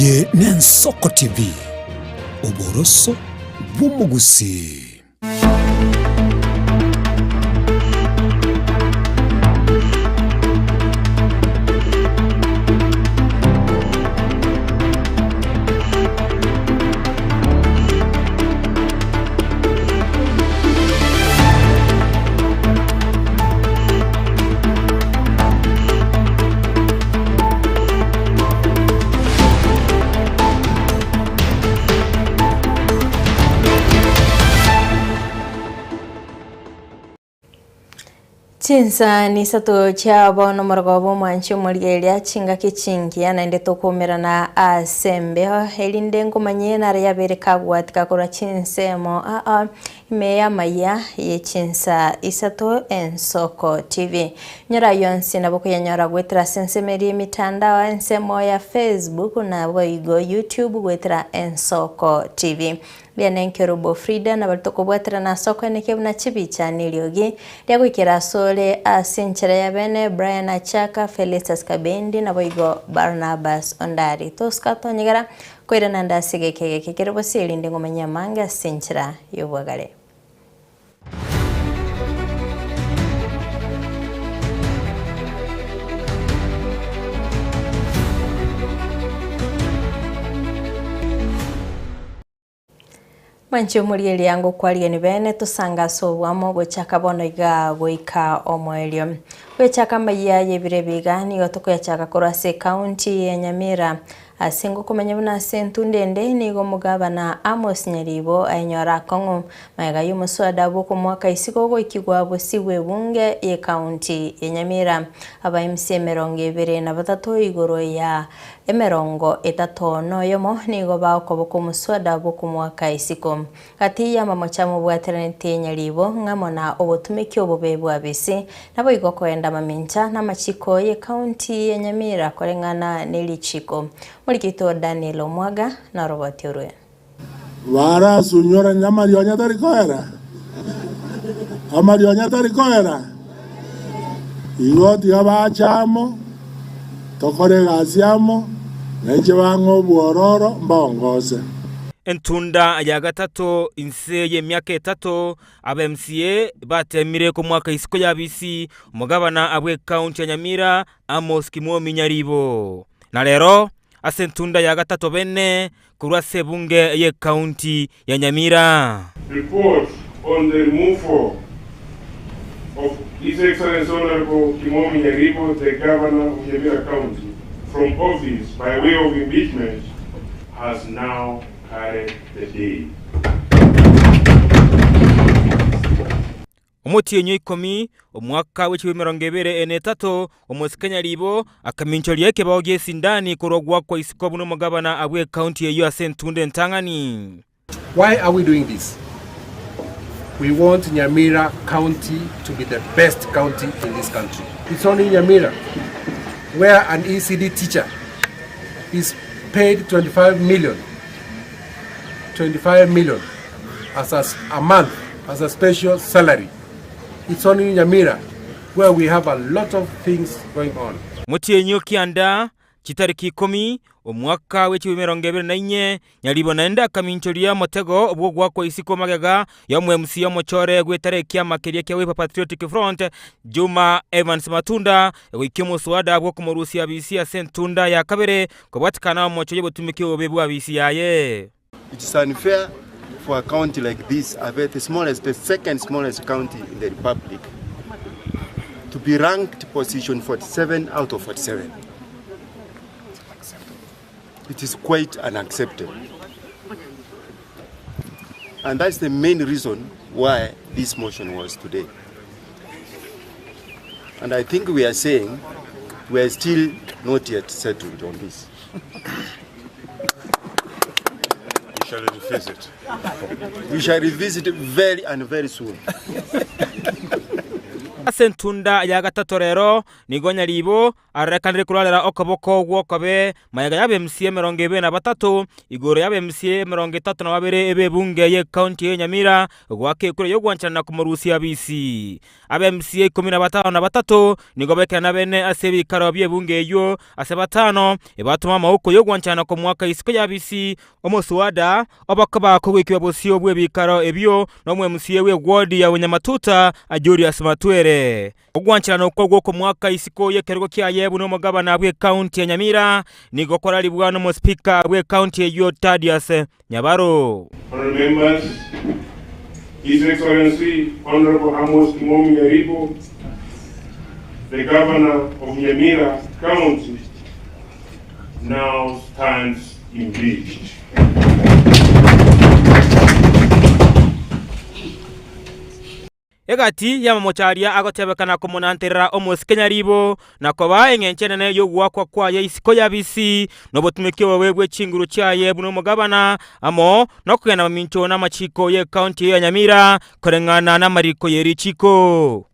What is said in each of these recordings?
Eye n'Ensoko TV, oboroso bw'omogusii. Chinsa nisato chia bono omorogoba omwanchi omorigereria chingaki chingiya naende tokoumerana ase embeo erinde nkomanye nare yabeire kagwatika korwa chinsemo aa Ime y'amayia ye chinsa isato Ensoko TV. Nyora ayio onsi nabo okoyanyora goetera ase ensemo eria y'emitandao ensemo ya Facebook naboigo YouTube goetera Ensoko TV. Riane Nkerubo Frida nabari tokobwaterana ase okoenekia buna chibicha na eriogi riagoikera asore ase enchera ya bene Brian Achaka, Felistus Kabendi naboigo Barnabas Ondari. Tosika tonyegera Koirana nde ase egeka egeke kere bosio erinde ngomanye amange ase enchera y'obwagare. Mwanche omorieria ngokwarigani bene tosange ase obwamo gochaka bono iga goika omoerio. Gochaka amaiya y'ebiro ebi iga nigo tokoyachaka korwa ase ekaunti ya Nyamira Ase ngokomanya buna ase entunda ende nigo omogabana Amos Nyaribo ayenyore akong'u magega y'omoswada bw'okomoaka isiko goikigwa bosibwe ebunge y'ecounty ya Nyamira. Aba MC 23 igoro ya 31 nigo bagokoboka omoswada bw'okomoaka isiko. Gati y'amamocho amobwateranete Nyaribo ng'amo na obotumeki obobe bwa bisi, naboigo koenda mamincha namachiko y'ecounty ya Nyamira koreng'ana nerichiko. Morikito Daniel Omwaga noroboti orwe. Barasunyore amarionya atari koera, amarionya atari koera. Igo tiga bache amo, tokore egasi amo, na inche bang'e obwororo mbaongose. Entunda ya gatato inse y'emiaka etato, aba MCA bateemire komoaka isiko y'abisi omogabana bw'ekaunti ya Nyamira Amos Kimwomi Nyaribo. Na rero ase entunda ya gatato bene korwa ase ebunge y'ekaunti ya Nyamira. Report on the removal of His Excellency Honourable Kimwomi Nyaribo, the Governor of Nyamira County, from office by way of impeachment has now carried the day. Omotienyi o ikomi, omwaka bw'echilifu emerongo ebere na etato, omosike Nyaribo akaminchoria ekebao gi'esindani korwa goakwa isiko buna omogabana bw'ekaunti eyio ase entunda entang'ani. Why are we doing this? We want Nyamira County to be the best county in this country. It's only Nyamira where an ECD teacher is paid 25 million, 25 million as a, a month as a special salary. It's only in Nyamira where we have a lot of things going on. Motienyi o kianda, chitariki ikomi, omwaka bw'echilifu 24, Nyaribo naende akaminchoria omotego bw'ogoakwa isiko magega y'omoMCA omochore gwetara ekiama keria kia Wiper Patriotic Front, Juma Evans Matunda, goikia omoswada bw'okomorusia abisi ase entunda ya kabere kobwatikana omocho y'obotumiki obobe bw'abisi yaye. It is unfair for a county like this, a very, the smallest, the second smallest county in the republic, to be ranked position 47 out of 47. It is quite unacceptable. And that's the main reason why this motion was today. And I think we are saying we are still not yet settled on this. We shall revisit. We shall revisit very and very soon. Ase entunda ya gatato rero nigo Nyaribo arorekanire korwarera okoboko gw'okobe magega y'abemca 23, igoro y'abemca 32 b'ebunge y'ekaunti ya Nyamira goaka ekura y'ogwancherana na komorusia bisi. Abemca 53 nigo baikera bene ase ebikaro bi'ebunge eyio, ase batano ebatoma amauko y'ogwancherana komoaka isiko y'abisi Omoswada obokoba kogoikigwa bosio bw'ebiikaro ebio nomwemca bw'ewodi ya Bonyamatuta, Julius Matwere. Ogwancherana okwo gw'okomoaka isiko y'ekerogo kiaye buna omogabana bw'ekaunti ya Nyamira nigo kwararibwa n'omospeaker bw'ekaunti eyio Tadius Nyabaro. Honourable Members, His Excellency Honourable Amos Kimomi Nyaribo, the Governor of Nyamira County, now stands impeached. Egati y'amamocho aria agotebekana komonanterera omosike nyaribo, na koba engencho enene y'ogoakwa kwaye isiko y'abisi, na obotumeki obobe bwe chinguru chiaye buna omogabana, amo nokogenda mamincho namachiko y'ecounty ya Nyamira koreng'ana namariko ye richiko.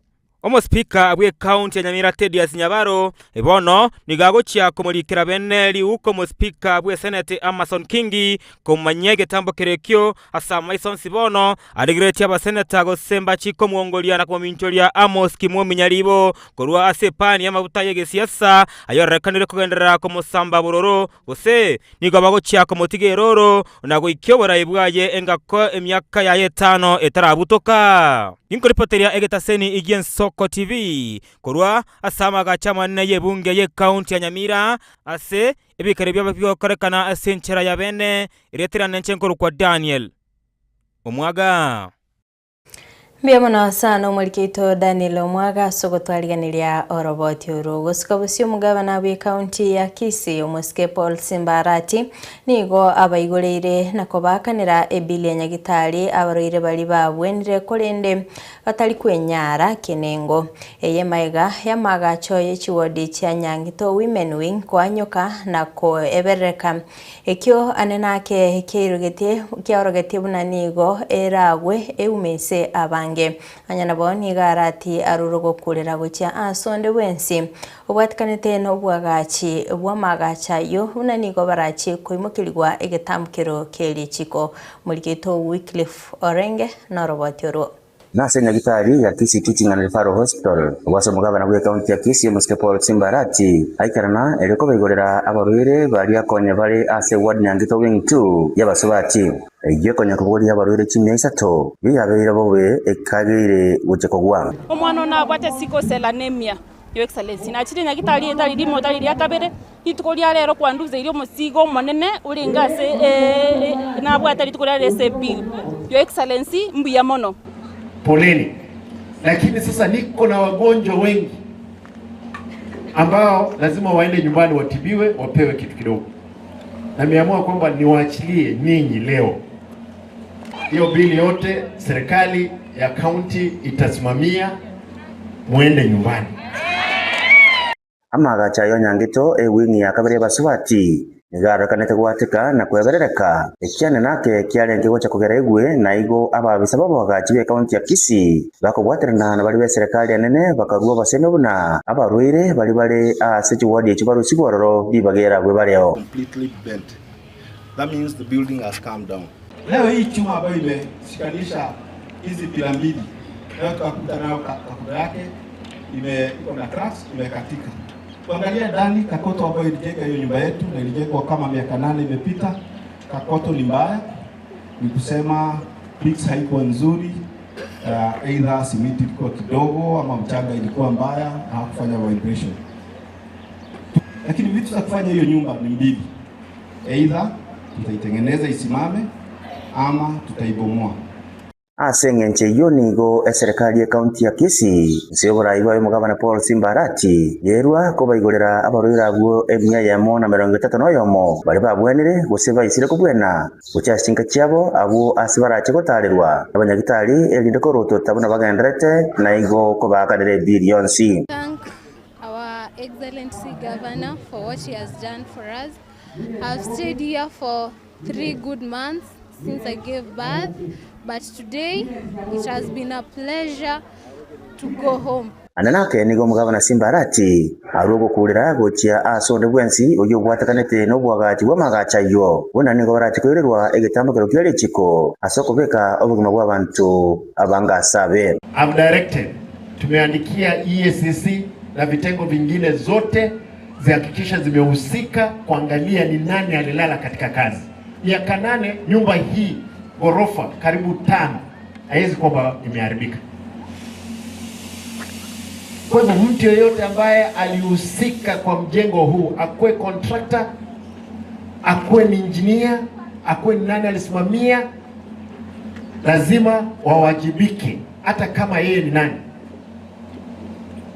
Omospeaker bw'ecounty ya Nyamira Tedious Nyabaro bono nigo agochia komorikera bene riuko omospeaker bw'esenate Amason Kingi komanyia egetambo kerekio ase amaiso onsi bono arigereretie abaseneta gose mbachi komwongoria na komominchoria Amos Kimwomi Nyaribo korwa ase epani y'amaguta y'egesiasa ayororekanire kogenderera komosamba bororo Gose nigo bagochia komotiga erooro na goikia oborai bwaye engako emiaka yaye etano etarabutoka. Ninkoripoteria egetaseni gi'Ensoko TV korwa ase amagacho amanene y'ebunge y'ecounty ya Nyamira ase ebikero biabo bigokorekana ase enchera ya bene, erieta riane inche nkorokwa Daniel Omwaga. Mbuya mono sana omoriki oito Daniel Omwaga ase ogotwarigeneria oroboti oro. Gosika bosio omogabana bw'ecounty ya Kisii omosike Paul Simba Arati nigo abaigoreire na kobaakanera ebill ya nyagitari abarwaire baria babwenire korende batari kwenyara kenengo. Eye maega y'amaagacho ye chiwodi chia Nyangito Women Wing koanyoka na koeberereka Ekio ane nake kiairogetie kiaorogetie buna nigo eragwe eume ase abange. Onye nabo nigo arati arure ogokurera gochia aase onde bwensi obwatikanete nobwagachi bw'amaagacho ayio, buna nigo barachie koimokerigwa egetambukero kie richiko. Morigeto Wycliffe orenge noroboti orwo. Nase enyagitari ya Kisii Teaching and Referral Hospital, obwase omogabana bw'ecounty ya Kisii omosike Paul Simba Arati aikerana erio kobaigorera abarwaire baria konya bare ase ward Nyangito Wing 2 y'abasubati. Eyio ekonya kobogoria abarwaire chimia isato, eyio yabeire bobe ekageire gochia kogwa. Omwana one nabwate sickle cell anemia, Your Excellency. Nachire nyagitari etari rimo etari ria kabere, rituko ria rero kwanduseirie omosigo omonene orenge ase nabwate rituko ria rero ase ebill. Your Excellency, mbuya mono. Poleni, lakini sasa niko na wagonjwa wengi ambao lazima waende nyumbani watibiwe, wapewe kitu kidogo. Nimeamua kwamba niwaachilie nyinyi leo. Hiyo bili yote serikali ya kaunti itasimamia, muende nyumbani. Amaagacho ayio Nyangito ewing'i ya kabere y'abasubati nigo arorekanete gwateka na kweberereka, ekiane nake kiarenge gocha kogera egwe, na igo abaabisa b'oboagachi b'ekaunti ya Kisii bakobwaterana na baria b'eserekari enene bakarua obosemi buna abarwaire baria bare ase chiwadi echio barusigwe ororo ribaga eragwe bareo. completely bent. That means the building has come down. Leo hii chuma ambayo imeshikanisha hizi pila mbili, leo tukakuta nayo kakuta yake ime iko na cracks imekatika. Kuangalia ndani kakoto ambayo ilijenga hiyo nyumba yetu na ilijengwa kama miaka 8 imepita, kakoto ni mbaya, ni kusema bricks haikuwa nzuri, either simiti ilikuwa kidogo ama mchanga ilikuwa mbaya na hakufanya vibration. Lakini vitu za kufanya hiyo nyumba ni mbili, either tutaitengeneza isimame ama tutaibomoa. Ase engencho eyio nigo eserekari y'ecounty ya Kisii inse y'oborai bwaye omogabana Paul Simba Arati yerua kobaigorera abarwaire abwo emia eyemo na emerongo etato na oyomo baria babwenire gose baisire kobwena gochia ase chinka chiabo abwo ase barache gotaarerwa nabanyagitari erinde korotota buna bagendererete na igo kobaakanera ebiiri yonsi. Thank our Excellency Governor for what he has done for us. I've stayed here for 3 good months since I gave birth, but today it has been a pleasure to go home. Ande nake nigo omogabana Simba Arati arue ogokuurera gochia ase onde bwensi oyio obwatekanete nobwagachi bw'amagacho ayio, buna nigo barache koirerwa egetambokero kia richiko ase okobeka obogima bw'abanto abange ase abe. I've directed, tumeandikia EACC na vitengo vingine zote zihakikishe zimehusika kuangalia ni nani alilala katika kazi. Miaka nane nyumba hii ghorofa karibu tano haiwezi kwamba imeharibika. Kwa hivyo mtu yeyote ambaye alihusika kwa mjengo huu, akuwe contractor, akuwe ni engineer, akuwe ni nani alisimamia, lazima wawajibike, hata kama yeye ni nani.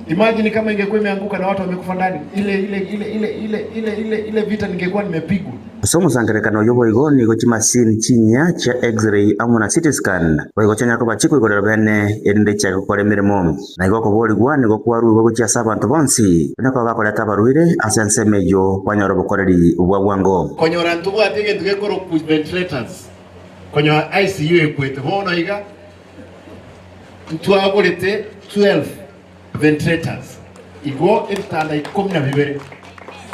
Imagine kama ingekuwa imeanguka na watu wamekufa ndani, ile ile ile ile ile ile ile ile vita ningekuwa nimepigwa. Ase omosangererekano oyio boigo nigo chimasini chinyia chia X-ray amo na CT scan boigo chianyara koba chikoigorera bene erinde chiake gokora emeremo. Na igo okoboorigwa nigo kwarurwe gochia ase abanto bonsi, buna koba bakoreta abarwaire ase ensemo eyio banyore obokoreri bwa bwango. Konyora ntobwati egento gekorokwa ventilators, konyora ICU ekwete bono iga ntwagorete 12 ventilators, igo ebitanda ikomi na bibere,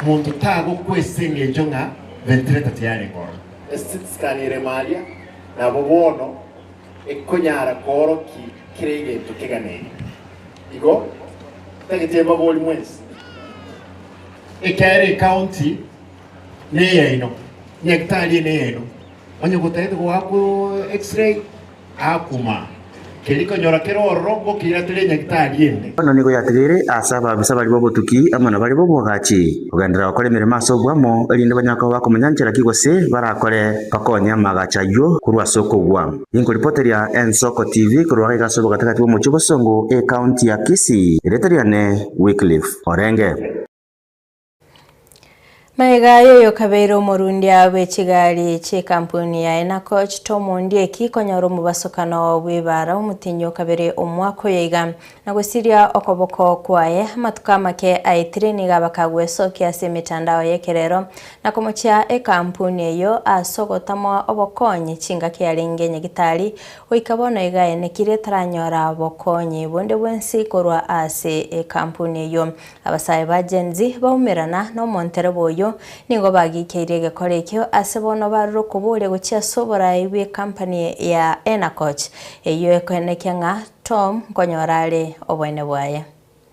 monto tagokwa ase engencho ng'a ventilator tiyarenge ororo. Ase CT scan ere maria nabo bono ekonyara koorokia kera egento keganeirie. Igo ntagete mbabori mwensi, ekiagera ecounty neyaino, nyagetari eye neyaino, onye gotagete goakwa x-ray, Akuma, keria konyora kere ororo ngokeira tore nyagitari ende. Bono nigo yatigaire ase ababisa baria b'obotuki amo na baria b'oboagachi kogenderera gokora emeremo ase oboamo, erinde banyare koba bakomanya nchera ki gose barakore bakonye amaagacho ayio korwa ase okogwa. Inkoripoteria Ensoko TV korwa iga ase obogatagati bw'omochie o Bosongo, ecounty ya Kisii, erieta riane Wycliffe Orenge. Magega y'oyo kabeire omorundia bwe chigari chi'ekampuni ya Enacoch Tom Ondieki konyora omobasokano bw'ebara omotinyi okabere omwaka oyo iga na gosiria okoboko kwaye amatuko amake aetire nigo abakagwesokia ase emetandao y'ekerero na komochia ekampuni eyio ase ogotamoa obokonyi chingaki arenge nyagitari Goika bono iga aenekire taranyora bokonyi bonde bwensi korwa ase ekampuni eyio. Abasae ba Gen Z baumerana nomontereba oyio nigo bagikeirie egekora ekio ase bono barure okoboria gochia ase oborai bw'ekampani ya Enacoch eyio ekoenekia ng'a Tom nkonyora are oboene bwaye.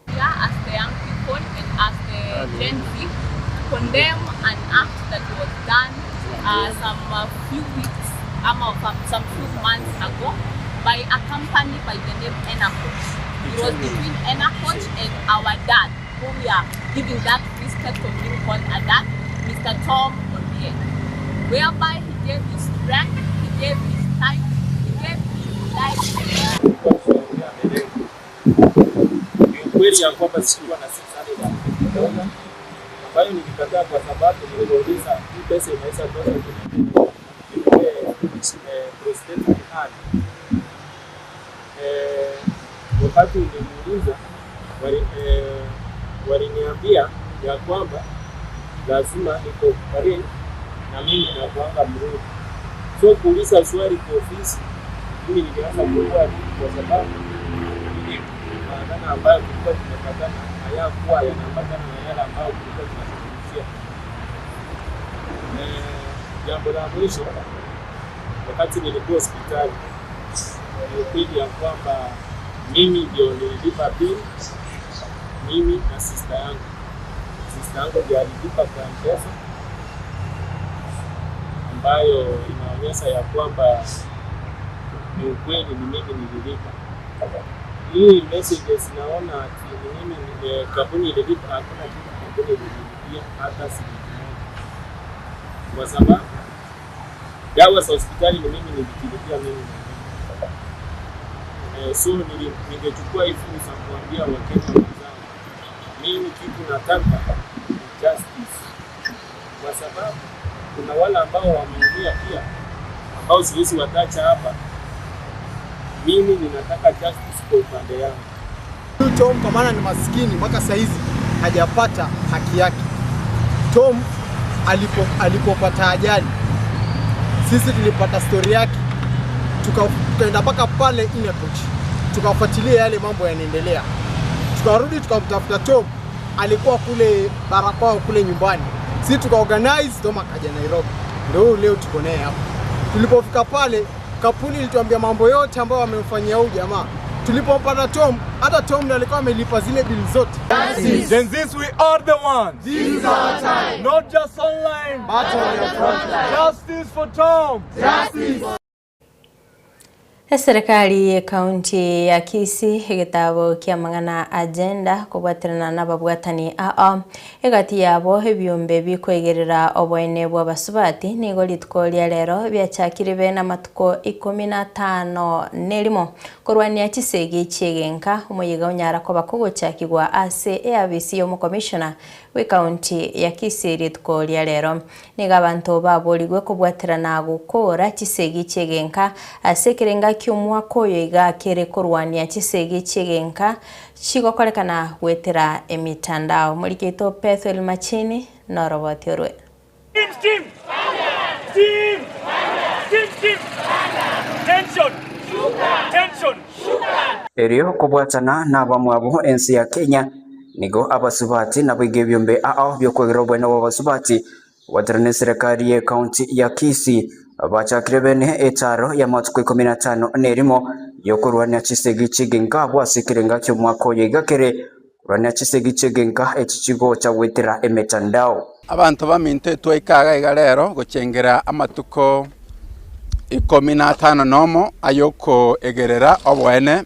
Here as the young people and as the Gen Z to condemn an act that was done uh, some uh, few weeks ama some, some few months ago by a company by the name Enacoach. It was between Enacoach and our dad, who we are giving that respect of being called a dad, Mr. Tom Ondiek, whereby he gave his strength, he gave his time, he gave his life. Ni ukweli ya kwamba sikuwa na 650 ambayo nilikataa kwa sababu niliuliza hii pesa inaweza tosha kunipee prosthetic hand. Wakati niliuliza waliniambia ya kwamba lazima nicooperate na mimi nakuanga mrudi. So kuuliza swali kwa ofisi, mimi nilianza kuua kwa sababu ile maagano ambayo tulikuwa tumepatana hayakuwa yanaambatana na yale ambayo tulikuwa tunazungumzia. Jambo la mwisho, wakati nilikuwa hospitali, ni ukweli ya kwamba mimi ndio nililipa bill, mimi na sister yangu. Sister yangu ndio alilipa kwa M-Pesa, ambayo inaonyesha ya kwamba ni ukweli ni mimi nililipa. Hii messages naona ati ni mimi kampuni ililipa, hakuna kitu kampuni ililipia hata shilingi moja, kwa sababu dawa za hospitali ni mimi nilijilipia mimi mwenyewe. So ningechukua hii fursa kuambia Wakenya wenzangu, mimi kitu nataka ni justice, kwa sababu kuna wale ambao wameumia pia ambao siwezi watacha hapa. Mimi ninataka justice kwa upande yangu. Tom kwa maana ni maskini mpaka saa hizi hajapata haki yake. Tom alipopata ajali, sisi tulipata story yake, tukaenda mpaka pale Enacoch, tukafuatilia yale mambo yanaendelea. Tukarudi tukamtafuta Tom, alikuwa kule Barakwao kule nyumbani. Si tukaorganize, Tom akaja Nairobi, ndio huyu leo tuko naye hapa. Tulipofika pale, kampuni ilituambia mambo yote ambayo wamemfanyia huyu jamaa. Tulipompata Tom, hata Tom ndiye alikuwa amelipa zile bili zote. Gen Zs, we are the ones. This is our time. Not just online, but on the front line. Justice for Tom. Justice. Eserekari y'Ekaunti ya Kisii egetabo ki'amang'ana a gender kobwaterana nababwatani ao egati yabo ebiombe bikoigerera oboene bw'abasubati nigo rituko ria rero biachakire bene amatuko ikomi na atano nerimo korwania chisegi chiegenka omoyega onyara koba kogochakigwa ase eabisi y'omokomishona bw'Ekaunti ya Kisii rituko ria rero. Nigo abanto baborigwe kobwaterana gokora chisegi chi'egenka ase ekerenga ki'omwaka oyo iga kere korwania chisegi chi'egenka chigokorekana goetera emitandao. Moriki oito Bethuel Machini noroboti orwe. Steam, steam! Steam! Steam, steam! Tension! Tension! Erio kobwatana nabamwabo ense ya Kenya Nigo abasubati naboigo ebiombe ao bi'okwegera oboene bw'abasubati kobwaterana neserekari y'ecounty ya Kisii bachakire bene etaaro y'amatuko ikomi na atano na erimo y'okorwania chisegi chi'egenka abwo ase ekerenga ki'omwaka oyo iga kere korwania chisegi chi'egenka echi chigocha goetera emetandao. Abanto baminto etwaika iga iga rero gochengera amatuko ikomi na atano nomo ay'okoegerera oboene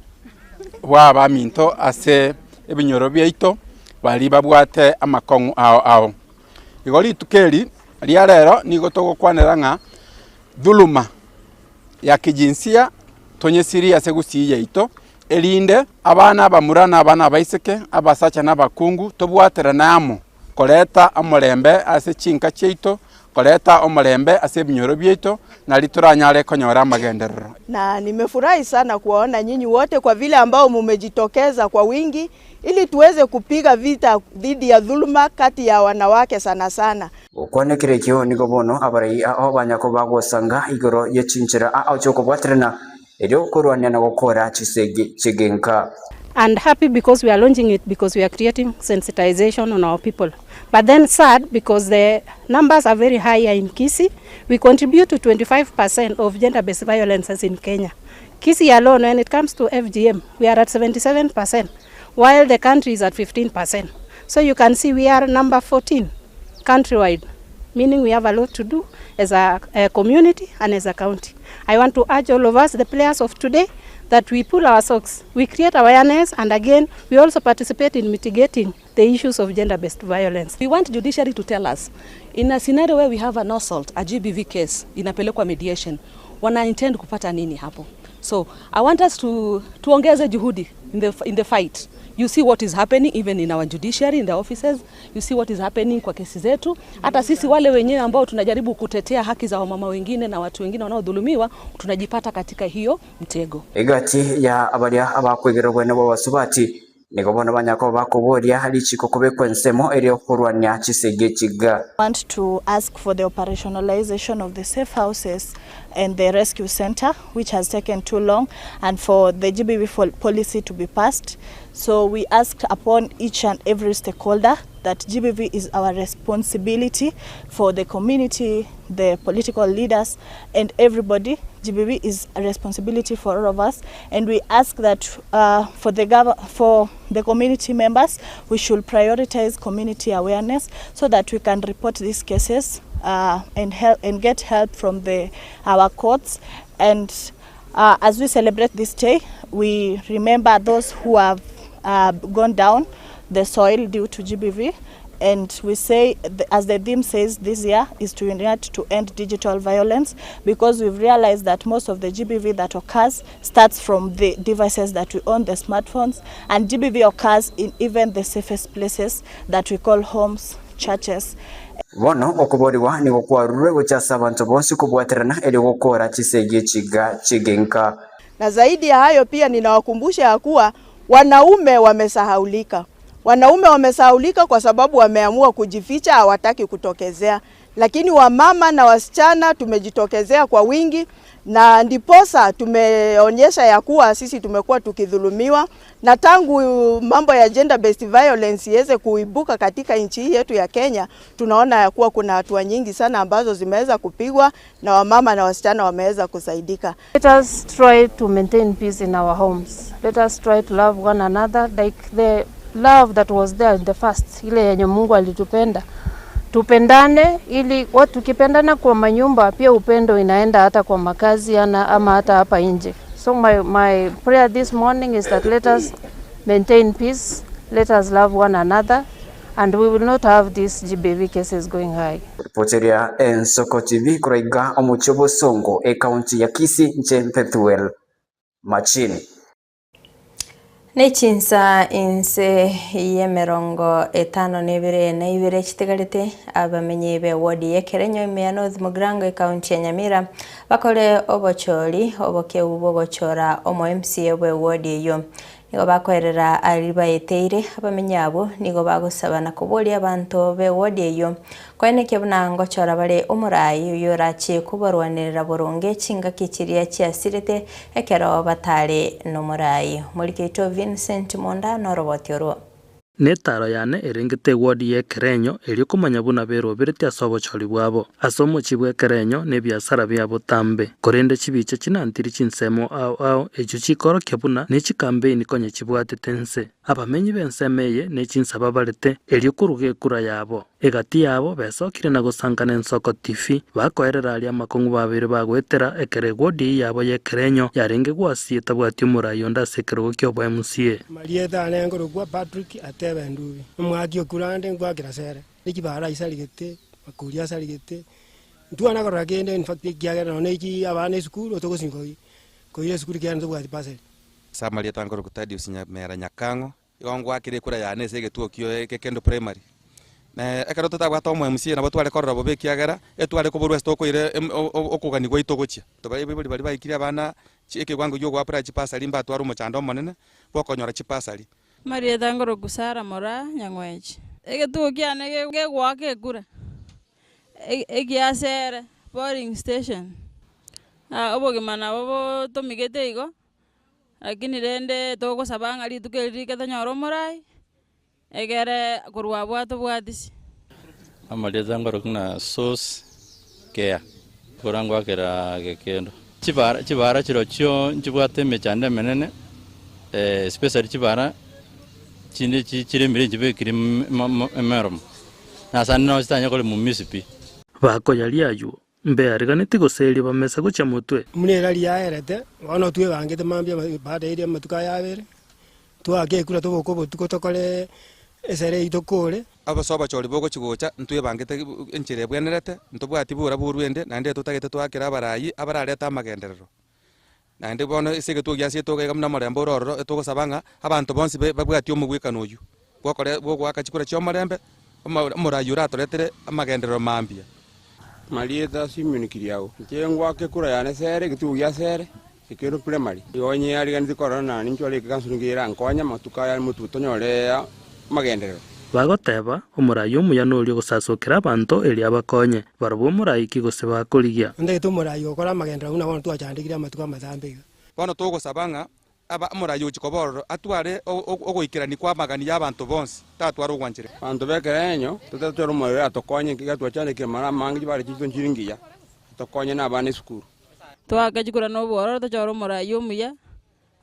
bw'abaminto ase ebinyoro biaito, baria babwate amakong'u ao ao. Igo rituko eri ria rero nigo togokwanera ng'a dhuluma ya kijinsia tonyesirie ase gusii yaito, erinde abana abamura na abana abaiseke, abasacha na abakungu, tobwaterane amo koreta omorembe ase chinka chiaito, koreta omorembe ase ebinyoro biaito, nario toranyare konyora amagenderero. Na nimefurahi sana kuwaona nyinyi wote kwa vile ambao mumejitokeza kwa wingi ili tuweze kupiga vita dhidi ya dhuluma kati ya wanawake sana sana. Gokwana ekero ekio nigo bono abarai ao banya kobagosanga igoro ye chinchera ao chi'okobwaterana erio korwania na gokora chisegi chi'egenka. And happy because we are launching it because we are creating sensitization on our people. But then sad because the numbers are very high here in Kisii. We contribute to 25% of gender-based violences in Kenya. Kisii alone, when it comes to FGM, we are at 77%, while the country is at 15%. So you can see we are number 14 countrywide, meaning we have a lot to do as a community and as a county. I want to urge all of us, the players of today, that we pull our socks, we create awareness, and again, we also participate in mitigating the issues of gender-based violence. We want judiciary to tell us, in a scenario where we have an assault, a GBV case, inapelekwa mediation, wana intend kupata nini hapo? So I want us to tuongeze juhudi in the fight. You see what is happening even in our judiciary, in the offices. You see what is happening kwa kesi zetu. Hata sisi wale wenyewe ambao tunajaribu kutetea haki za wamama wengine na watu wengine wanaodhulumiwa, tunajipata katika hiyo mtego. Egati ya abaria abakwegera obwene bw'abasubati nigo bono banyako bakoboria richiko kobekwa ensemo erio korwania chisegi chiga. Want to ask for the operationalization of the safe houses and the rescue center, which has taken too long, and for the GBV policy to be passed. So we asked upon each and every stakeholder that GBV is our responsibility for the community, the political leaders, and everybody. GBV is a responsibility for all of us, and we ask that for the community members, we should prioritize community awareness so that we can report these cases and help and get help from our courts. And as we celebrate this day, we remember those who have gone down the soil due to GBV, and we say, as the theme says this year, is to unite to end digital violence, because we've realized that most of the GBV that occurs starts from the devices that we own, the smartphones, and GBV occurs in even the safest places that we call homes, churches. Bono okoboriwa nigo kwarurwe gochasa abanto bonsi kobwaterana erio gokora chisegi chiga chigenka. Na zaidi ya hayo pia ninawakumbusha ya kuwa wanaume wamesahaulika. Wanaume wamesahaulika kwa sababu wameamua kujificha, hawataki kutokezea. Lakini wamama na wasichana tumejitokezea kwa wingi, na ndiposa tumeonyesha ya kuwa sisi tumekuwa tukidhulumiwa, na tangu mambo ya gender based violence iweze kuibuka katika nchi hii yetu ya Kenya, tunaona ya kuwa kuna hatua nyingi sana ambazo zimeweza kupigwa na wamama na wasichana wameweza kusaidika. Let us try to maintain peace in our homes. Let us try to love one another like the love that was there in the first, ile yenye Mungu alitupenda. Tupendane ili watu tukipendana kwa manyumba pia upendo inaenda hata kwa makazi ana, ama hata hapa nje. So my prayer this morning is that let us maintain peace, let us love one another and we will not have these GBV cases going high. Ripoteria Ensoko TV koraiga omochie Bosongo ekaunti ya Kisii nche Pethuel Machini. Nechinsa inse y'emerongo etano na ebere na ibere chitigarete abamenyi be ward ya Kerenyo ime ya North Mugirango ekaunti ya Nyamira bakore obochori obokeu bogochora omo MCA bwe ward eyo nigo bakoerera ari baeteire abamenyi abo nigo bagosaba na koboria abanto be ward eyo koenekia buna ngochora bare omorai oyo orache kobarwanerera boronge chingaki chiria chiasirete ekero batare nomorai morikeito Vincent Monda noroboti orwo. Netaro yane erengete eward ya Ekerenyo erio komanya buna berobereti ase obochori bwabo ase omochi bwa Ekerenyo na ebiasara bia botambe korende chibicha chinantiri chinsemo ao ao echio chikorokia buna ne chikampeini konya chibwatete nse abamenyi b'ensemo eye ne chinsaba barete erio koruga ekura yabo egati yabo besokire na gosankana Ensoko TV bakoerera aria amakong'u babere bagoetera ekero eward yabo ya Ekerenyo yarenge gwasie etabwati omorai onde ase ekerogo kia obo MCA. Marieta anengorokwa Patrick atebe ndubi omwaki okurande ngwakira sere ekibara isarigete makuri asarigete ntwana korora kende in fact kiagera none iki abana esukuru otogosinga koira esukuru kiagera ntobwati bursary. Samarieta ngorokwa Thaddeus Nyamera Nyakang'o igo ngwakire ekura yane ase egetuo kio Ekendo Primary. Na ekero totabwate omo MCA nabo tware korora bobe ekiagera etware koborwa ase tokoira okogania gwaito gochia. Tobaibori baria baikire abana ekewango gia ogoapply chibasari mbatware omochando omonene bwokonyora chibasari. Marieta ngorokwa Sarah Moraa Nyang'wechi. Egetuo kiane gegoaka ekura egiasere polling station. Obogima nabo botomigete igo, lakini rende togosaba ng'a rituko eri rike tonyore omorai, egere korwa abwo atobwatisi. Amarieta ngorokwa na source care korangwakera gekendo. Chibara chibara chirochio nchibwate emechando emenene especially chibara chinde chiremire nchibekire emeromo. Nasande nabo chitanya korema mumisipi. Bakoyaria aywo mbeariganeti goseria bamesa gochia motwe. Buna erari yaerete, bono twebangete mambia baada ya amatuko aya abere, twake ekura toboke obotuko tokore esere yaito kore. Ase obochori bogochia gocha ntwebangete enchera ebwenerete, ntobwati bora borwende, naende totagete twakere abarai abararete amagenderero. Naende bono ase egetuo giase etoka iga buna omorembe ore ororo, etogosaba ng'a abanto bonsi babwatie omogwekano oyio bwokore bwogoaka chikura chia omorembe, omorai oratoretere amagenderero mambia. Marieta Simeon Kiriago, inche ngwake ekura yane sere, egetuo gia sere, ekero primary. Igo onye ariganeti korora nani nchware ekeganso nigo erankonye amatuko aya motwe tonyore amagenderero. Bagoteba, Omorai omuya noria ogosasokera abanto erio abakonye, barabwo omorai ki gose bakorigia? Ntagete omorai ogokora amagenderero buna bono twachandekire amatuko amatambe iga. Bono togosaba ng'a aba omorai ochia koba ororo atware ogoikerania kw'amagani y'abanto bonsi, tatware ogwanchereka. Abanto b'ekerenyo totatware omorai oratokonye, ekiagera twachandekire mara amange chibare chiaito nchiri ngiya, atokonye na abana esukuru. Twake chikura na obwororo tochore omorai omuya,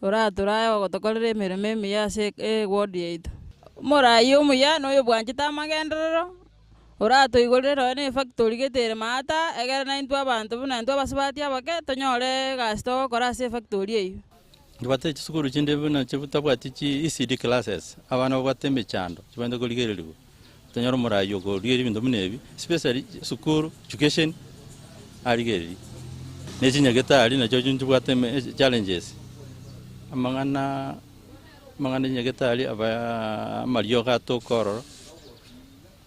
oratorae ogotokorera emeremo emiya ase eward yaito. Omorai omuya na oyobwanchete amagenderero, oratoigorere nonye na efactory gete ere maata, egere naintwe abanto buna intwe abasubati abake, tonyore egasi togokora ase efactory eywo. Ntobwate chisukuru chinde buna chitabwati chi ECD classes, abana babwate emechando chibwenerete korigereriwa, tonyore omorai okorigereria ebinto buna ebi, especially sukuru, education, arigererie. Ne chinyagetari nachio nchibwate challenges, amang'ana amang'ana ya chinyagetari aba amariogo atoka ororo,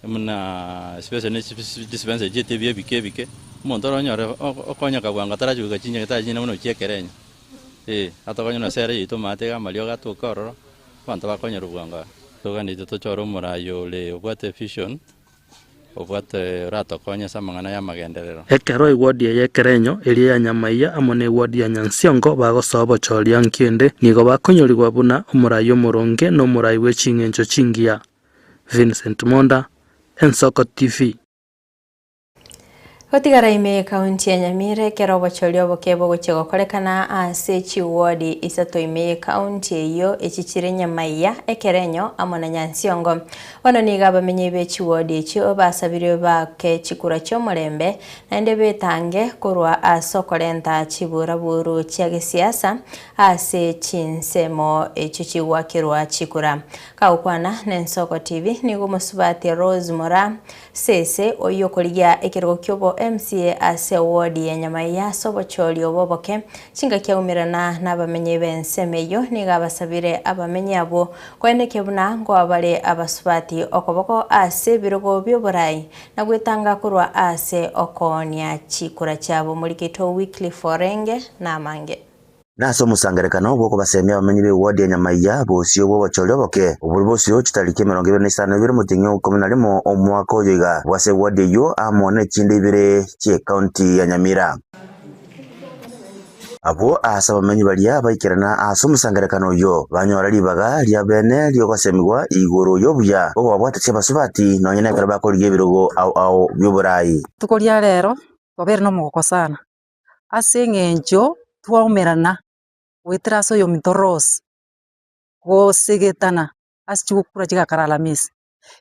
buna especially ne dispensary chiaito ebi ebike ebike, omonto oronyore okonyeka bwango atarachi goika chinyagetari chinde buna ochia ekerenyo, eh, atokonye na sere yaito omanyete iga amariogo atoka ororo, abanto bakonyerwa bwango aa. Toganeti tochore omorai ore obwate vision. Obwate oratokonye ase amang'ana y'amagenderero. Ekero ewodi eye y'ekerenyo, eria ya Nyamaiya amo n'ewodi ya Nyansiongo bagosoa obochoria nkende, nigo bakonyorigwa buna omorai omoronge na omorai bwe ching'encho chingiya. Vincent Monda, Ensoko TV. Gotigara ime y'ekaunti ya Nyamira ekero obochori oboke bogochia gokorekana ase chiwodi isato ime y'ekaunti eyio echi chire Nyamaiya, Ekerenyo amo na Nyansiongo. Bono nigo abamenyi be chiwodi echio basabirwe baake chikura chi'omorembe naende betange korwa ase okorenta chiburaburu chia gesiasa ase chinsemo echio chigwakerwa chikura. Kagokwana n'Ensoko TV nigo omosubati Rose Moraa Sese, oyio okorigia ekerogo ki'obo MCA ase ewodi ya Nyamaiya ase obochori obo oboke, chingaki aumerana nabamenyi b'ensemo eyio, nigo abasabire abamenyi abwo koenekia buna nkoa bare abasubati okoboko ase ebirogo bi'oborai na gwetanga korwa ase okoonia chikura chiabo. Morikito Wycliffe Orenge namange. Nase omosangererekano bw'okobasemia abamenyi b'ewodi ya Nyamaiya bosio bw'obochori oboke, obwo bosio chitariki 25 omotienyi o ikomi na rimo omwaka oyo iga, bwase ewodi eyio amo nechinde ibere chi'ekaunti ya Nyamira. Abwo aase abamenyi baria baikerana ase omosangererekano oyio, banyora ribaga ria bene ri'ogosemigwa igoro y'obuya bw'okobabwatesia abasubati nonya nekero bakorigia ebirogo ao ao bi'oborai. Rituko ria rero twabeire nomogoko sana, ase eng'encho twaumerana goetera ase oyominto Rose, gosegetana ase chigokura chigakara Alamisi.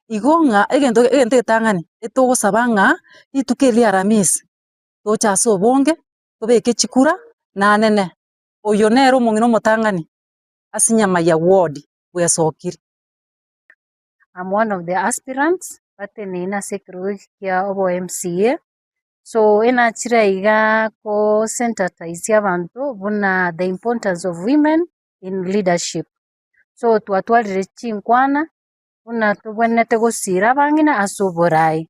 Igo ng'a egento egento egetang'ani, etogosaba ng'a rituko eri ria Alamisi, toche ase obonge, tobeke chikura, nanene, oyo nere omong'ina omotang'ani ase Nyamaiya ward bwesokire. I'm one of the aspirants bateneine ase ekerogo eke kia obo MCA, so enachire iga ko sensitize abanto buna the importance of women in leadership. So twatwarire chinkwana buna tobwenerete gosira abang'ina ase oborai.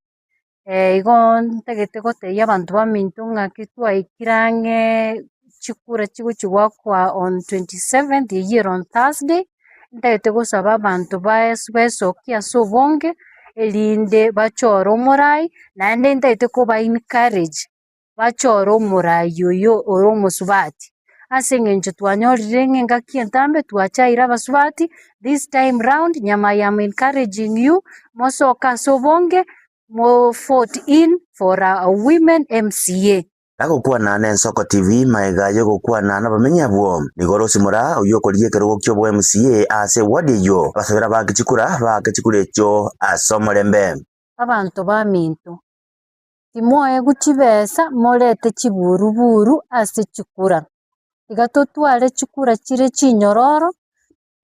Igo ntagete gotebia abanto baminto ng'aki twaikire ang'e chikura chigochi goakwa on 27th eyio ere on Thursday, ntagete gosaba abanto bae- besokie ase obonge, erinde bachore omorai, naende ntagete koba encourage bachore omorai oyo ore omosubati, ase eng'encho twanyorire ng'a engaki entambe twachaire abasubati, this time round nyama I am encouraging you, mosoke ase obonge, mo vote in for a women MCA. Agokwana n'Ensoko TV magega y'ogokwana nabamenyi abwo, nigo Rose Moraa oyio okorigia ekerogo ki'obo MCA ase eward eyio, abasabera baake chikura baake chikura echio ase omorembe. Abanto baminto, Timoegwa chibesa morete chiburuburu ase chikura. Tiga totware chikura chire chinyororo,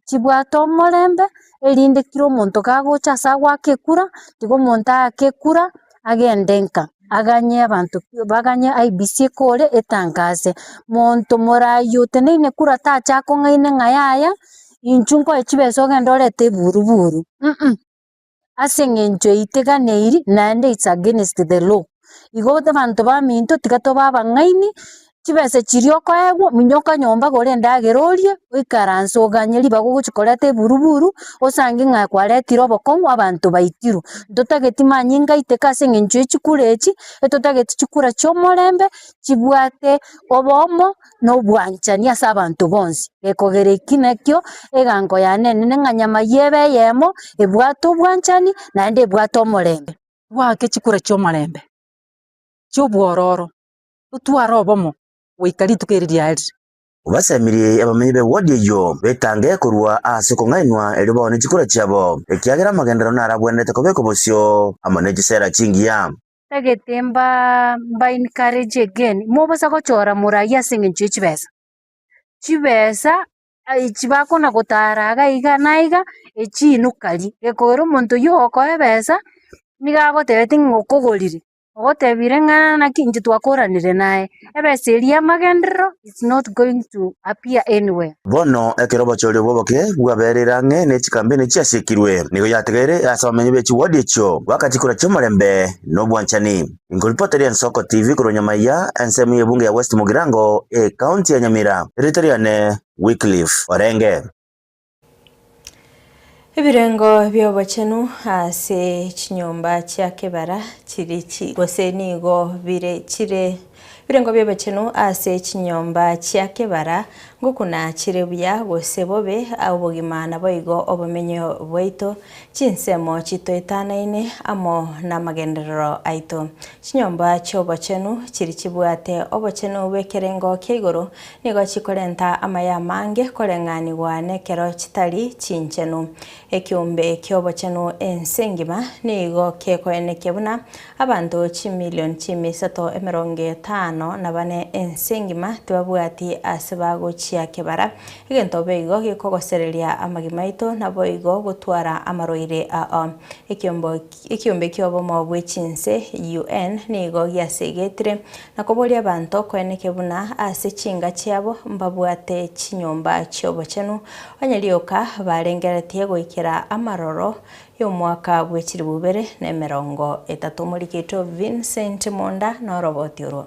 chibwate omorembe, erinde kera omonto kagocha ase agoaka ekura, tiga omonto aake ekura agende nka, aganye abanto baganye IEBC ekore etangase. Monto morayi oteneine kura tacha akong'aine ng'a yaya, inchu nkoe chibesa ogende orete eburuburu mh. Ase eng'encho eyio teganeiri, naende it's against the law. Igo abanto baminto tiga tobe abang'aini, chibesa chiria okoegwa, minyoka nyomba gora endagera orie, oikaranse oganye ribaga ogochi koreta eburuburu, osange ng'a kwaretire obokong'u abanto baitirwe. Ntotageti manyinga aiteke ase eng'encho ye chikura echi, etotageti chikura chia omorembe, chibwate obomo. nobwanchani ase abanto bonsi. Gekogera eki nakio egango yane enene ng'a nyama eyio ebe eyemo, ebwate obwanchani, naende ebwate omorembe. Twake chikura chi'omorembe, chi'obwororo, totware obomo goika rituko eri riarire. Obasemirie abamenyi b'ewodi eyio betange korwa ase okong'ainwa erio baone chikura chiabo, ekiagera amagenderero narabwenerete kobekwa bosio amo ne chisera chingiya. Ntagete mba mba encourage again, mobosa gochora morayi ase eng'encho ye chibesa. Chibesa echi bakona gotara iga iga na iga, echi inukari, gekogera omonto oywo ogokoa ebesa, nigo agotebetie ng'a okogorire, ogotebire ng'a naki intwe twakoranire naye, ebesa eria ya amagenderero is not going to appear anywhere. Bono ekero obochori bw'oboke bwabereire ang'e ne chikambeni chiasiekirwe, nigo yategeire ase abamenyi be chiwodi echio goaka chikura chi'omorembe na obwanchani. Inkoripoteria Ensoko TV korwa Nyamaiya, ensemo y'ebunge ya West Mugirango, ekaunti ya Nyamira. Erieta riane Wycliffe Orenge. Ebirengo bi'obochenu ase chinyomba chia kebara chiri chi gose nigo bire chire Ebirengo bi'obochenu ase chinyomba chia kebara ngokuna chire buya gose bobe obogima naboigo obomenyo bwaito, chinsemo chitoetanaine amo namagenderero aito. Chinyomba chi'obochenu chiri chibwate obochenu bw'ekerengo kia igoro nigo chikorenta amaya amange koreng'anigwa nekero chitari chinchenu. Ekiombe ki'obochenu ense engima nigo kekoenekia buna abanto chimilion chimisato 54 ense engima tibabwati ase bagochia kebara, egento boigo gekogosereria amagima aito naboigo gotwara amarwaire ao. Ekiombe ki'obomo bwe chinse, UN, nigo giasegetire na koboria abanto koenekia buna ase chinga chiabo mbabwate chinyomba chi'obochenu, onye rioka barengereretie goikera amaroro y'omwaka bwe chilifu ibere na 30. Omorikito Vincent Monda noroboti orwo.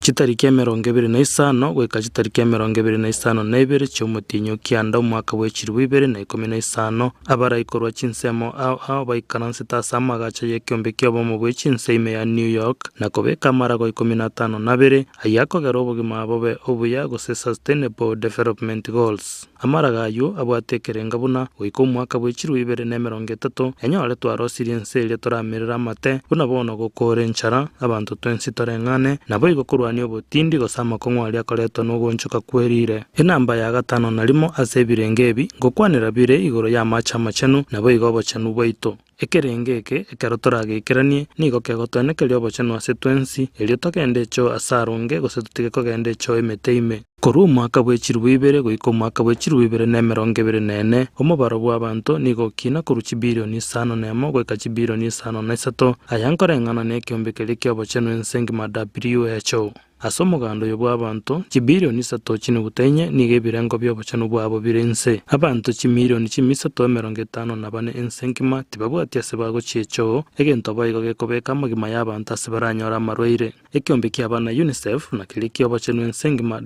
Chitariki 25 goika chitariki 52 chi'omotienyi o kianda omwaka bwe chilifu 2015, abaraikorwa chinsemo ao ao baikaransete ase amagacho y'ekeombe ki'obomo bwe chinse ime ya New York, na kobeka amarago 52 ayio akogera obogima bobe obuya gose Sustainable Development Goals. Amaraga ayio abwate ekerenga buna, goika omwaka bwe chilifu 2030, enyore twarosirie ense eria toramerere amate, buna bono gokoora enchara, abanto twensi toreng'ane, naboigo korwania obotindi gose amakong'u aria akoretwa nogoonchoka kwe riire. Enamba ya gatano na rimo ase ebirenge ebi ngokwanera bire igoro y'amache amachenu, naboigo obochenu bwaito. Ekerenge eke, ekero torageikeranie, nigo kegotoenekeria obochenu ase twensi, erio togende echoo ase aronge, gose totige kogenda echoo emete ime. Korwa omwaka bwe chilifu ibere goika omwaka bwe chilifu 2024, omobaro bw'abanto nigo okina korwa chibilioni 5.1 goika chibilioni 5.3, aya nkoreng'ana nekeombe keria ki'obochenu ense engima WHO. Ase omoganda oyo bw'abanto chibilioni isato chinuguta inye nigo ebirengo bi'obochenu bwabo bire inse. Abanto chimilioni chimisato 54 ense engima tibabwati ase bagochia echoo, egento boigo gekobeka amagima y'abanto ase baranyore amarwaire. Ekeombe ki'abana UNICEF na keria ki'obochenu ense engima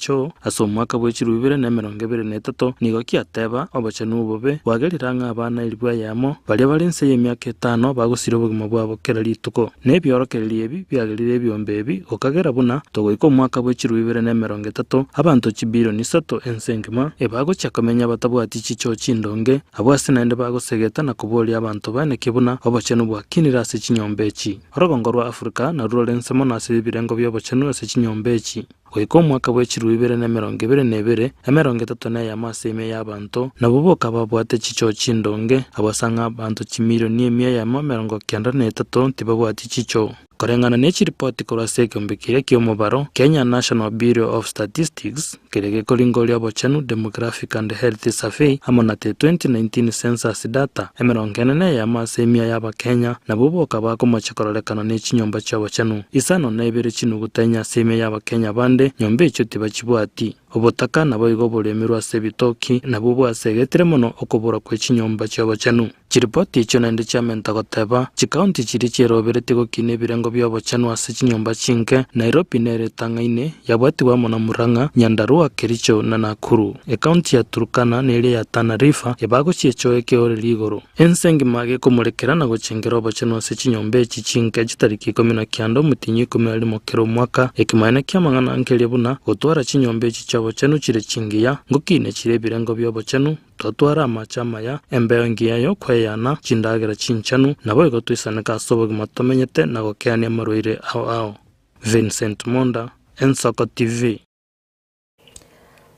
WHO ase omwaka bwe chilifu 2023 nigo kiateba obochenu obobe bwagerire ang'e abana elifu eyemo baria bare inse y'emiaka etano bagosiria obogima bwabo kera rituko. Na ebiorokererio ebi biagerire ebiombe ebi gokagera buna togoika omwaka bwe chilifu 2030, abanto chibilioni isato ense engima ebagochia komenya batabwati chichoo chindonge, abwo ase naende bagosegeta na koboria abanto baeneke buna obochenu bwakinire ase chinyomba echi. Orogongo rwa Afrika narwo rore nse mono ase ebirengo bi'obochenu ase chinyomba echi. Goika omwaka bwe chilifu 2022, 31 ase emia y'abanto nabwo boka babwate chichoo chindonge, abwo ase ang'e abanto chimilioni 193 tibabwati chichoo. Koreng'ana ne chiripoti korwa ase ekeombe keria ki'omobaro, Kenya National Bureau of Statistics, keria gekoringoria obochenu, Demographic and Health Survey, amo na the 2019 Census Data, 41 ase emia y'Abakenya nabwo boka bakomochia kororekana ne chinyomba chi'obochenu. 52 chinuguta inye ase emia y'Abakenya bande nyomba echio tibachibwati. Obotaka naboigo oboremerwe ase ebitoki nabwo bwasegetire mono okobora kwe chinyomba chi'obochenu. Chiripoti echio naende chiamenta goteba, Chikaunti chiria chieroberetie gokina ebirengo bi'obochenu ase chinyomba chinke, Nairobi nere etang'aine, yabwatigwe amo na Murang'a, Nyandarua, Kericho na Nakuru. Ekaunti ya Turkana na eria ya Tana River ebagochia echoo ekeoreri igoro. Ense engima gekomorekera na gochengera obochenu ase chinyomba echi chinke chitariki 19 omotienyi o 11 kera omwaka. Ekemanyererio ki'amang'ana nkeria buna, gotwara chinyomba echi chi'obochenu chire chingiya, ngokine chire ebirengo bi'obochenu, Totware amache amaya, embeo engiya y'okweyana, chindagera chinchenu, naboigo toisaneke ase obogima tomenyete na gokeania amarwaire ao ao. Vincent Monda, Ensoko TV.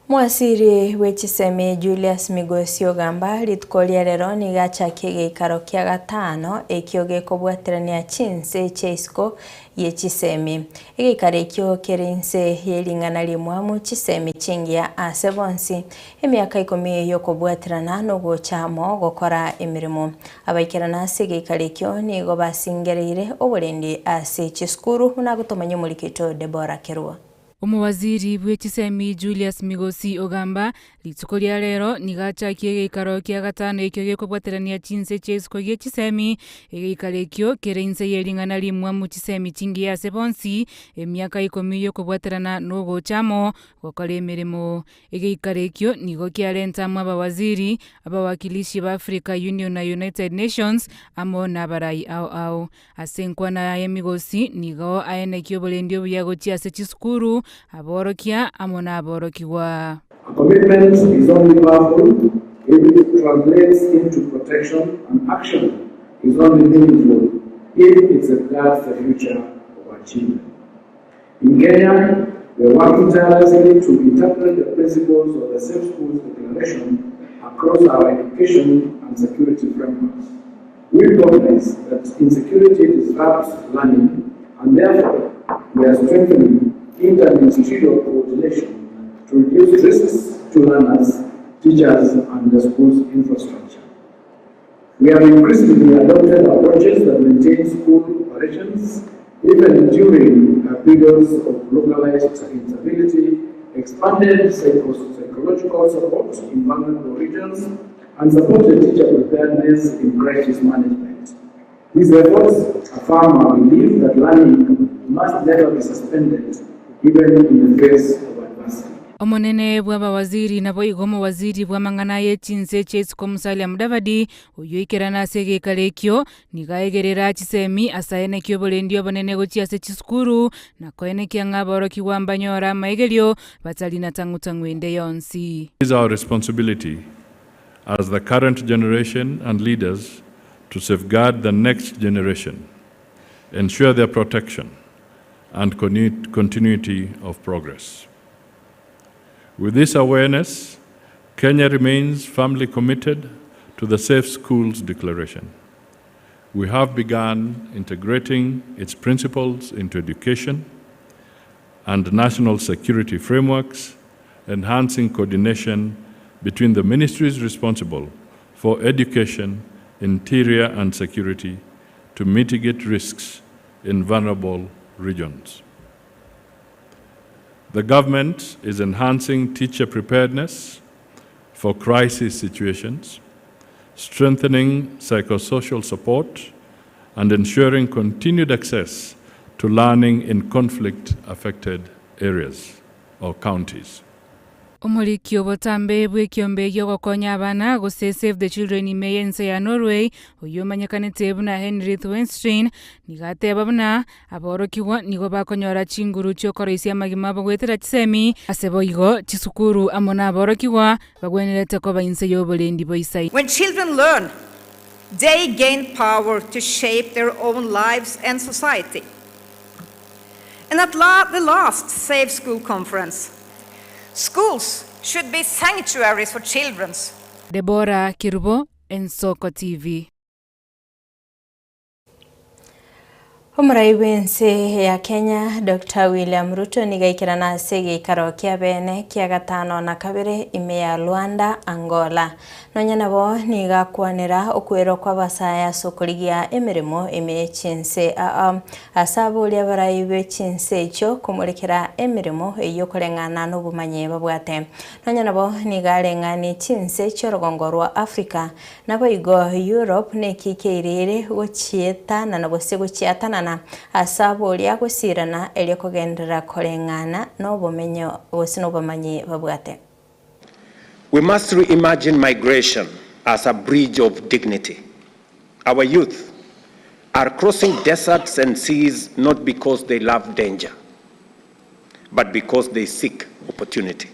Mwasiri bwe chisemi Julius Migosi ogamba rituko ria rero nigo achakia egeikaro kia gatano ekio gekobwaterania chinse chia isiko ye chisemi. Egeikaro ekio kere inse ye ring'ana rimwamu chisemi chingiya ase bonsi Emiaka ikomi y'okobwaterana nogocha amo gokora emeremo. Abaikerana ase egeikaro ekio nigo basingereire oborendi ase chisukuru buna gotomanya omorikito Deborah Kerua. Omowaziri bwe chisemi Julius Migosi ogamba, Rituko ria rero nigo achakie egeikaro kia gatano ekio gekobwaterania chinse chia isiko gie chisemi, egeikaro ekio kere inse ye ring'ana rimwamu chisemi chingiya ase bonsi, emiaka ikomi yokobwaterana nogocha amo gokora emeremo. Egeikaro ekio nigo kiarenta amo abawaziri, abawakilishi ba Africa Union na United Nations, amo nabarai ao ao. Ase enkwana yaye Migosi nigo aenekia oborendi obuya gochia ase chisukuru, aborokia, amo naborokigwa. A commitment is only powerful if it translates into protection and action is only meaningful if it safeguards the future of our children. In Kenya, we are working tirelessly to interpret the principles of the Safe Schools Declaration across our education and security frameworks. We recognize that insecurity disrupts learning and therefore we are strengthening interministerial coordination to reduce risks to learners, teachers, and the school's infrastructure. We have increasingly adopted approaches that maintain school operations even during periods of localized instability, expanded psychological support in vulnerable regions, and supported teacher preparedness in crisis management. These efforts affirm our belief that learning must never be suspended, even in the face of adversity. Omonene bw'abawaziri naboigo omowaziri bw'amang'ana ye chinse chia isiko Musalia Mudavadi, oyio oikerana ase egeikaro ekio, nigo aegerera chisemi ase aenekie oborendi obonene gochia ase chisukuru, na koenekia ng'a aborokigwa mbanyore amaegerio batari na tang'u-tang'u ende yonsi. It is our responsibility as the current generation and leaders to safeguard the next generation, ensure their protection and continuity of progress. With this awareness, Kenya remains firmly committed to the Safe Schools Declaration. We have begun integrating its principles into education and national security frameworks, enhancing coordination between the ministries responsible for education, interior and security to mitigate risks in vulnerable regions. The government is enhancing teacher preparedness for crisis situations, strengthening psychosocial support, and ensuring continued access to learning in conflict-affected areas or counties. Omoriki obotambe bw'ekiombe gi'ogokonya abana gose Save the Children ime y'ense ya Norway, oyio omanyekanete buna Henrith Wenstein, nigo ateba buna aborokigwa nigo bakonyora chinguru chi'okoroisia amagima abo goetera chisemi, ase boigo chisukuru amo naborokigwa bagwenerete koba inse y'oborendi boisaine. When children learn, they gain power to shape their own lives and society. And at la the last Safe School Conference, schools should be sanctuaries for children. Deborah Kerubo, Ensoko TV. Omorai bw'ense ya Kenya Doctor William Ruto nigo aikerana ase egeikaro kia bene kia gatano na kabere ime ya Luanda, Angola. Nonya nabo nigo akwanera okwerwa kw'abasae ase okorigia emeremo ime ye chinse aa ase aboria abarai be chinse echio komorekera emeremo eyio koreng'ana nobomanyi babwate. Nonya nabo nigo areng'anie chinse chi'orogongo rwa Africa Naboigo Europe neki keirire gochietanana gose gochiatanana ase aboria gosirana erio kogenderera koreng'ana nobomenyo gose nobomanyi babwate. We must reimagine migration as a bridge of dignity. Our youth are crossing deserts and seas not because they love danger, but because they seek opportunity.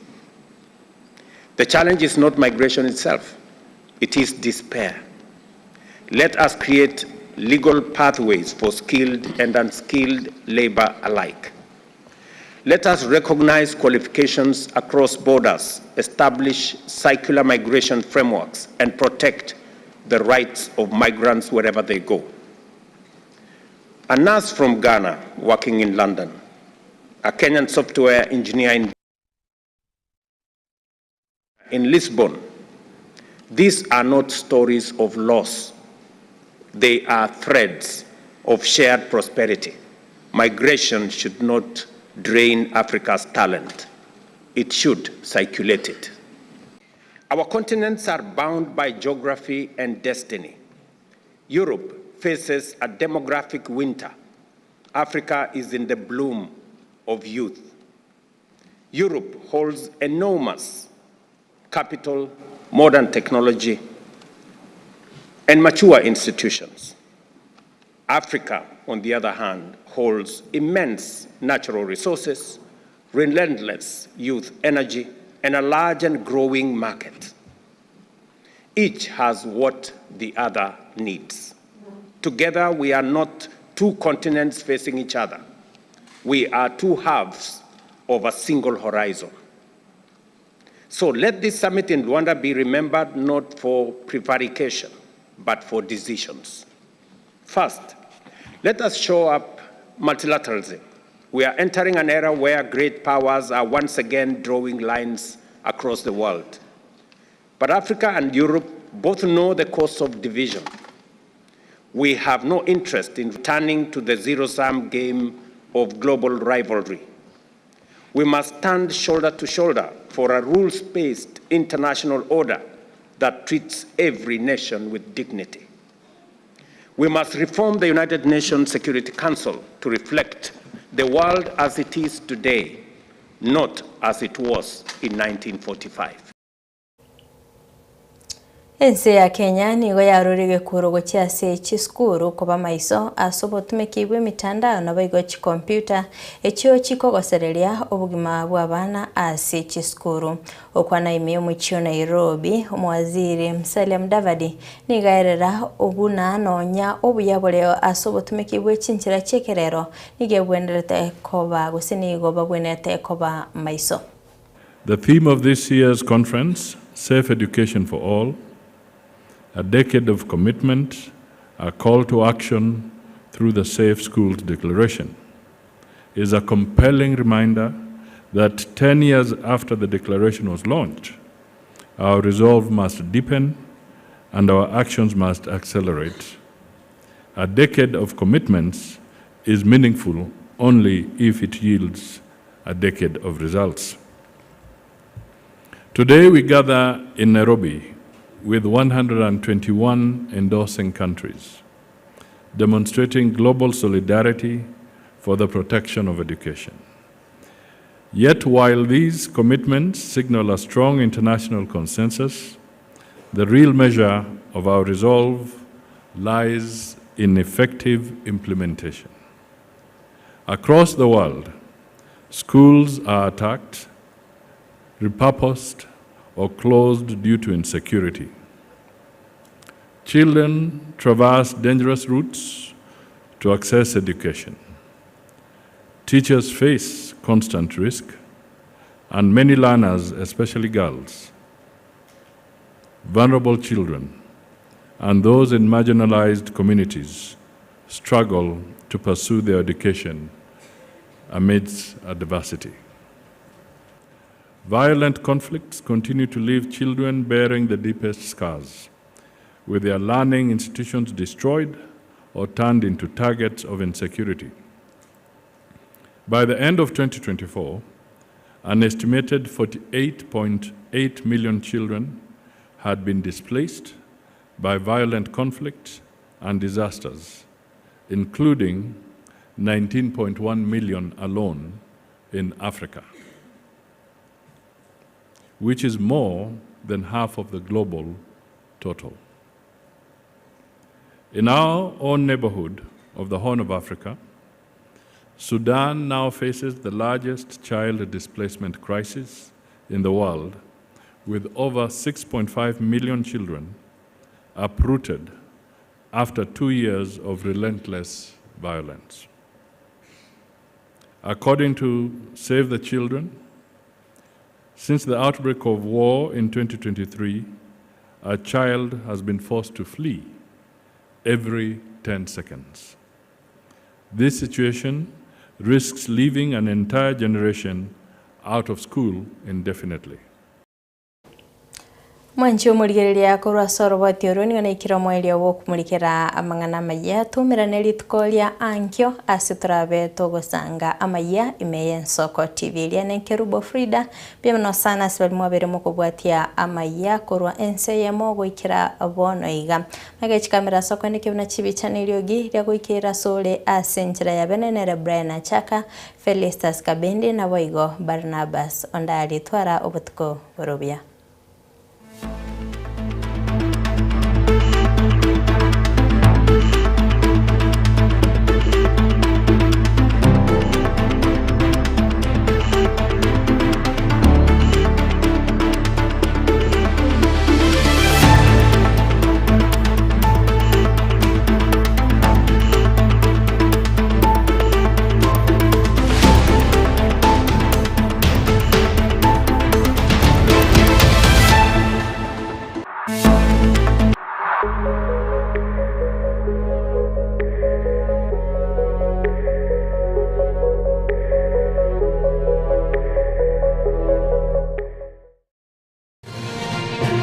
The challenge is not migration itself, it is despair. Let us create legal pathways for skilled and unskilled labor alike. Let us recognize qualifications across borders, establish circular migration frameworks, and protect the rights of migrants wherever they go. A nurse from Ghana working in London, a Kenyan software engineer in, in Lisbon. These are not stories of loss. They are threads of shared prosperity. Migration should not drain Africa's talent, it should circulate it. Our continents are bound by geography and destiny. Europe faces a demographic winter. Africa is in the bloom of youth. Europe holds enormous capital, modern technology, and mature institutions. Africa, on the other hand, holds immense natural resources, relentless youth energy, and a large and growing market. Each has what the other needs. Together, we are not two continents facing each other. We are two halves of a single horizon. So let this summit in Luanda be remembered not for prevarication, but for decisions. First, let us show up multilateralism. We are entering an era where great powers are once again drawing lines across the world. But Africa and Europe both know the cost of division. We have no interest in returning to the zero-sum game of global rivalry. We must stand shoulder to shoulder for a rules-based international order that treats every nation with dignity. We must reform the United Nations Security Council to reflect the world as it is today, not as it was in 1945. Ense ya Kenya nigo yarure egekuro gochia ase chisukuru koba maiso ase obotumeki bwa emitandao naboigo chicomputer echio chikogosereria obogima bwa abana ase chisukuru. Okwana ime y'omochie o Nairobi, omowaziri Musalia Mudavadi nigo aerera obuna nonya obuya boreo ase obotumeki bwa chinchera chi'ekerero nigo ebwenerete koba gose nigo babwenerete koba maiso. The theme of this year's conference, Safe Education for All, a decade of commitment, a call to action through the Safe Schools Declaration, is a compelling reminder that 10 years after the declaration was launched, our resolve must deepen and our actions must accelerate. A decade of commitments is meaningful only if it yields a decade of results. Today we gather in Nairobi with 121 endorsing countries, demonstrating global solidarity for the protection of education. Yet while these commitments signal a strong international consensus, the real measure of our resolve lies in effective implementation. Across the world, schools are attacked, repurposed, or closed due to insecurity. Children traverse dangerous routes to access education. Teachers face constant risk, and many learners, especially girls, vulnerable children, and those in marginalized communities struggle to pursue their education amidst adversity. Violent conflicts continue to leave children bearing the deepest scars, with their learning institutions destroyed or turned into targets of insecurity. By the end of 2024, an estimated 48.8 million children had been displaced by violent conflict and disasters, including 19.1 million alone in Africa, which is more than half of the global total. In our own neighborhood of the Horn of Africa, Sudan now faces the largest child displacement crisis in the world, with over 6.5 million children uprooted after 2 years of relentless violence. According to Save the Children, since the outbreak of war in 2023, a child has been forced to flee every 10 seconds. This situation risks leaving an entire generation out of school indefinitely. Mwanche omorigereria korwa ase oroboti orwo nigo naikire omoerio bw'okomorikera amang'ana amayia, toumerane rituko ria ankio ase torabe togosanga amayia ime y'Ensoko TV. Eria nekerubo Frida, mbuya mono sana ase baria mwabeire mokobwatia amayia korwa ense eyemo goikera bono iga. Maiga chikamera ase okoenekia buna chibicha na eriogi ria goikeera asore ase enchera ya bene nere Brian Achaka, Felistus Kabindi naboigo Barnabas Ondari. Twara obotuko borobuya.